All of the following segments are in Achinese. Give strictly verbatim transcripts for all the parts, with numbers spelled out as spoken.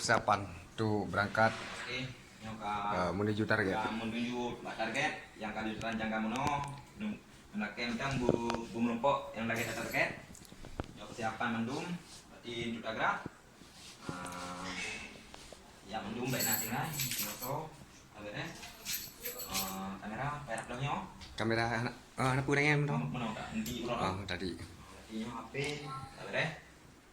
Persiapan untuk berangkat, Oke, nyoe ka eh, menuju target. Ka menuju bak target nyang ka dirancangkan bunoe. Meulakée mantong bu-, bu meurumpok nyang lagée target. Nyoe persiapan mandum, berarti untuk tagerak. Ah, ya mandum baik na tinggai, nyoe to, target, eh. Ah, kamera, payah peuleueh nyoe. Kamera anak, ah, anak peue nyan tu? Meunoe tak? Nanti uroe. Oh, tadi. Berarti nyoe H P, target, eh.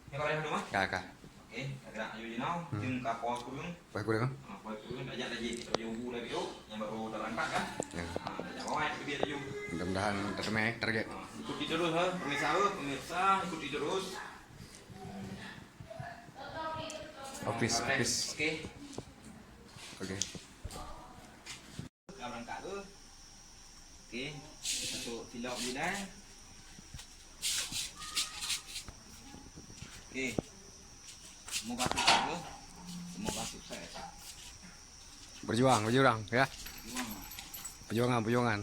Nyoe ka beureh mandum, ah? Ka, ka. Oke, ka gerak laju jinoe. Hmm. Jeuem ka poh kureueng. Poh kureueng? Ah, poh kureueng, tajak laju. Tajak ubu laju, nyang baru terangkat kan? Ya. Ah, tajak bawai, keubiet laju. Mudah-mudahan teumé target. Ah, ikuti terus, ha, pemirsa, ha, pemirsa, ikuti terus. Office, Oke. office. Oke. Oke. Ka beurangkat tu. Oke, untuk silop bidai. Oke. Semoga sukses tu. Semoga sukses. Berjuang, berjuang, ya. Berjuang. Perjuangan, perjuangan.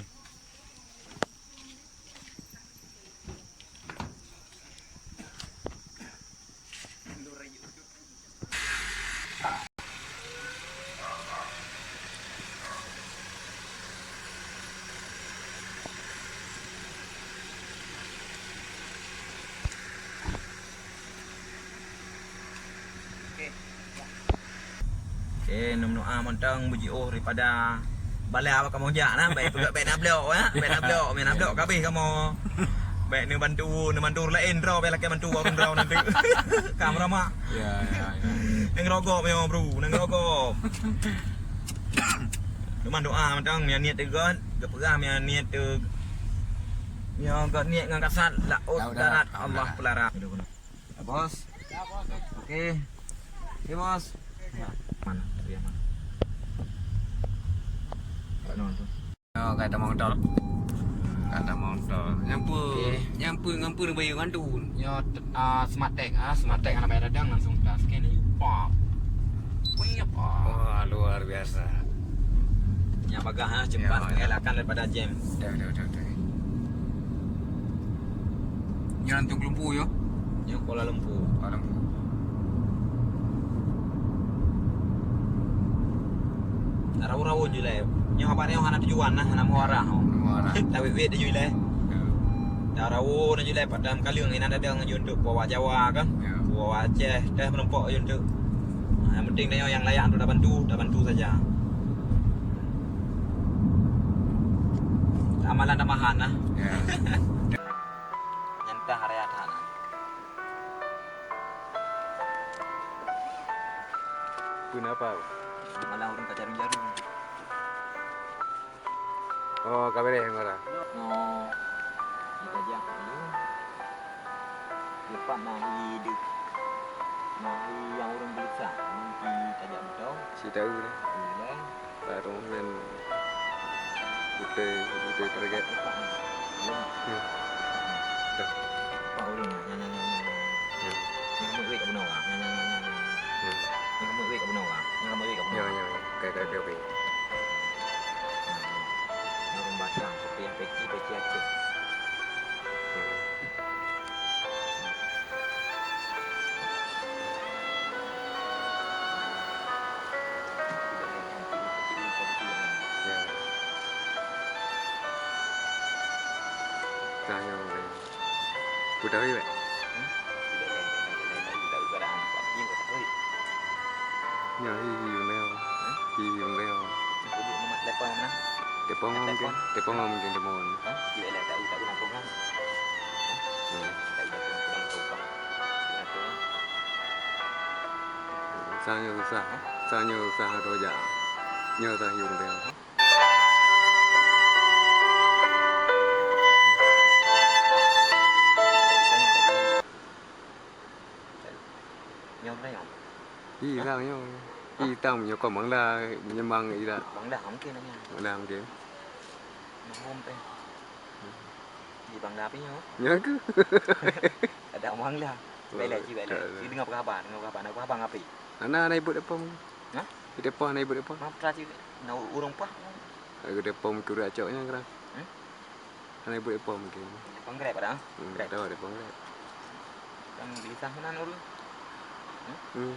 Eh, neumeudoa mantong beujiôh daripada bala bak kamoe jak na, bèk peugah bèk na blok, ya. Bèk na blok, bèk na blok kabeh kamoe. Bèk neubantu, neubantu ureueng laén droe, bèk lakèe bantu ureueng droe nanti. Ka meuramak. Ya, ya, ya. Nang rogop nyoe, bro, nang rogop. Cuma doa mantong, meunyo niet teuh göt, geupeugah meunyo niet teuh, meunyo göt niet ngon kasat, laôt darat Allah peulara. Ya, Bos. Oke. Oke, Bos. Ya. Mana? Dia mana? Kat mana tu? Oh, kat Taman Hotel. Kat Taman Hotel. Nyang peue, Oke. nyang peue, nyang peue neubayeue ngon tu? Nyoe, ah, Smart Tag, ah, Smart Tag hana payah dadang, langsung ta scan aja. Pap. Wih, apa? Wah, luar biasa. Nyang bagah, ah, cepat Ya, ya. mengelakkan daripada jam. Betul, betul, betul, betul. Nyoe Kuala Lumpur, yo? Nyoe Kuala Lumpur. Kuala Lumpur. Rawoe-rawoe ju ilèe. Nyoe haba nyoe hana tujuan nah, hana muara. Muara. Tawét-wét ju ilèe. Ya. Rawoe-rawoe ju ilèe, padahai kaleueng inan dadang ju untuk puwoe Jawa kan. Ya. Puwoe Aceh, teuh meurumpok ju untuk. Nah, yang penting nyoe nyang layak untuk tabantu, tabantu saja. Amalan tambahan nah. Ya. Nyan tah area tanah. Peue na apa? Malah ureueng ka jarum-jarum. Oh, ka beureh, Mara. Oh, jikajak dulu. Leupah na hi deuh. Na hi nyang ureueng geulisak, nanti tajak beutôi. Sitau dah. Bulan. Barô nyan beutôi, beutôi target. Hmm. Dah. Ya, ya, ya. Oke, oke, oke, oke. Hmm. Ya. Tanyong deh. Peue tahu, Bek? Nyoe hi hi bendera. Hi hi bendera. Telepon mungkin, telepon mungkin telepon. Sang nyoe susah. Sang nyoe susah atau jak. Nyoe sang nyoe susah. Nyoe, nyoe. Hi, sang nyoe. Hi, tang nyoe kon Bangla, meunyoe mang ida. Bangla mungkin nyan. Bangla mungkin. Mahom teh. Di Bangla pi nyoe? Nyoe ke? Ada Bangla. Oh, baiklah, cik, baiklah. Tak ada. Cik dengar apa khabar, dengar apa khabar, nak apa khabar ngapi? Ana, ana ibut depan. Hah? Di depan, ana ibut depan. Maaf, tadi na ureueng pah. Aku depan mikir acok nya kerang. Hmm? Ana ibut depan mungkin. Depan Grab ada? Hmm, Grab. Tahu depan Grab. Kan gelisah mana ureueng? Hmm? Hmm.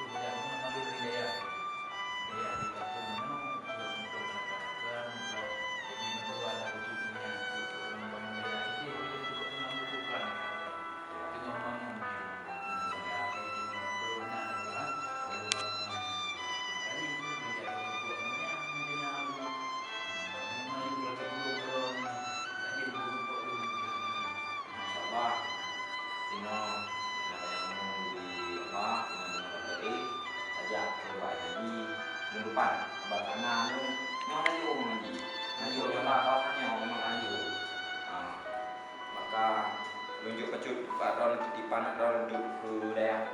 Lôn jok bacut bak droeneuh titipan droeneuh untuk keu dayah.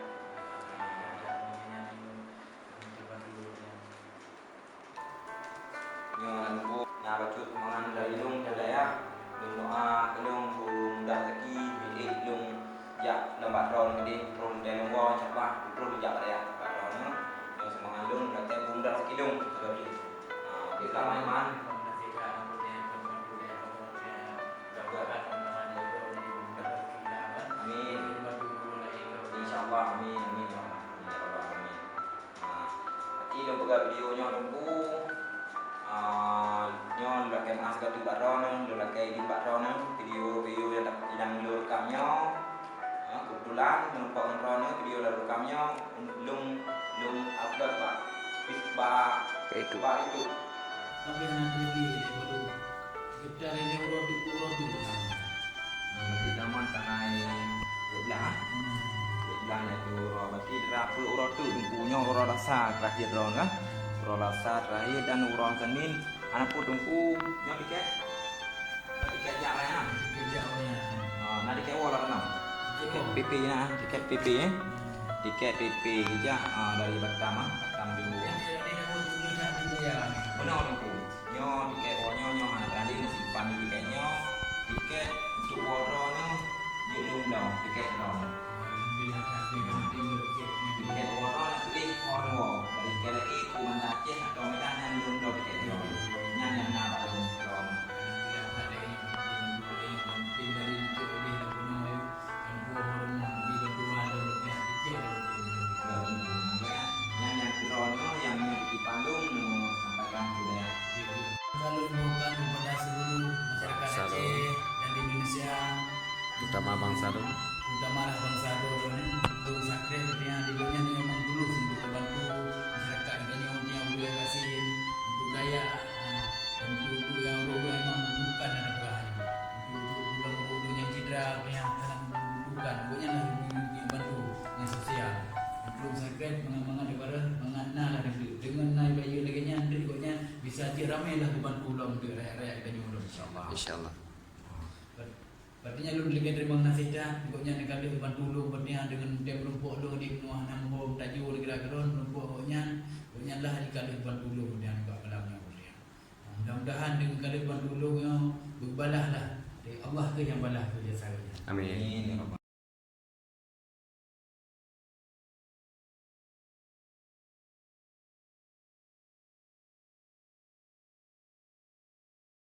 Nyoe lam buku na bacut sumbangan dari lôn keu dayah. Lôn doa keu lôn mudah rezeki, milék lôn jak lom bak droeneuh keudeh, troh lôn woe, insya Allah, troh lôn jak bak dayah bak droeneuh. Nyoe sumbangan lôn, lakèe mudah rezeki lôn. Ah, kita main-main. Amin. Insya Allah, amin, amin, ya Allah. Amin, ya Allah, amin. Ha, jadi lôn peugah video nyoe Teungku, ah, nyoe lôn lakèe meu'ah sigoe teuk bak droeneuh, lôn lakèe idin bak droeneuh, video-video nyang, nyang lôn rekam nyoe. Ha, keubeutulan meureumpok ngon droeneuh, video lôn rekam nyoe, lôn, lôn upload bak, bak YouTube. Tapi hana teuleubi lé, waduh. Geutanyoe uroe tu, uroe tu. Nah, berarti zaman tanggai dua belas, ah? Hmm. Dua belas nyan tu uroe. Berarti dara peuet uroe tu, Teungku, nyoe uroe Lasa terakhir droe, kan? Uroe Lasa terakhir dan uroe Senin. Hana peue, Teungku, nyoe tiket? Tiket jak layan, ah? Tiket jak layan. Ah, na tiket woe lah keunoe. Tiket P P na, tiket P P, eh? Hmm. Tiket P P jak, ah, dari Batam, ah. Batam Johor. Yang dia, dia dah buat dulu dah, dia dah. Beuna, Teungku. Nyoe tiket woe nyoe, nyoe hana teuadéng, simpan di tiket nyoe. Tiket untuk woe droeneuh, jeuet lôn bloe tiket droeneuh. Alhamdulillah, dah ada yang penting tiket nyoe. Tiket woe droeneuh, pilih hon woe. Dari K L I, Banda Aceh atau Medan nyan lôn bloe tiket droeneuh. Nyan nyang na bak lôn droeneuh. Alhamdulillah, dah ada yang penting, yang penting dari itu lebih dah penuh. Nyan nyang keudroe nyoe nyang nyoe di Bandung nyoe sampaikan keu dayah. Kami mengumumkan kepada seluruh masyarakat Aceh dan di Indonesia, terutama bangsa Dong, terutama lah bangsa Dong ni, Dong Sakret, artinya di dunia ni memang tulus untuk membantu masyarakat kita ni, untuk yang boleh kasih untuk dayah, ha, dan untuk, untuk yang orang memang membutuhkan ada perubahan. Untuk, untuk ureueng-ureueng nyang cedera, nyang sangat membutuhkan, gobnyan lah geubantu ngon sosial. Untuk Sakret mangat-mangat daripada mangat na lah deuh. Deungon na bayeue lagèe nyan, deuh gobnyan bisa jeuet ramè lah geubantu lom deuh rakyat-rakyat geutanyoe lom, insya Allah. Insya Allah. Berarti nyan lôn lagèe terima kasih that, gobnyan ka lheueh bantu lôn, gobnyan deungon tem meurumpok lôn di meunoe hana meuhom tajô lagèe keudroe meurumpok gobnyan, gobnyan lah ka lheueh bantu lôn gobnyan bak malam nyoe gobnyan. Mudah-mudahan deungon ka lheueh bantu lôn nyoe, beubalah lah. Lé Allah kheueh nyang balah keu jasa geuh nyan. Amin. Amin, ya Rabbal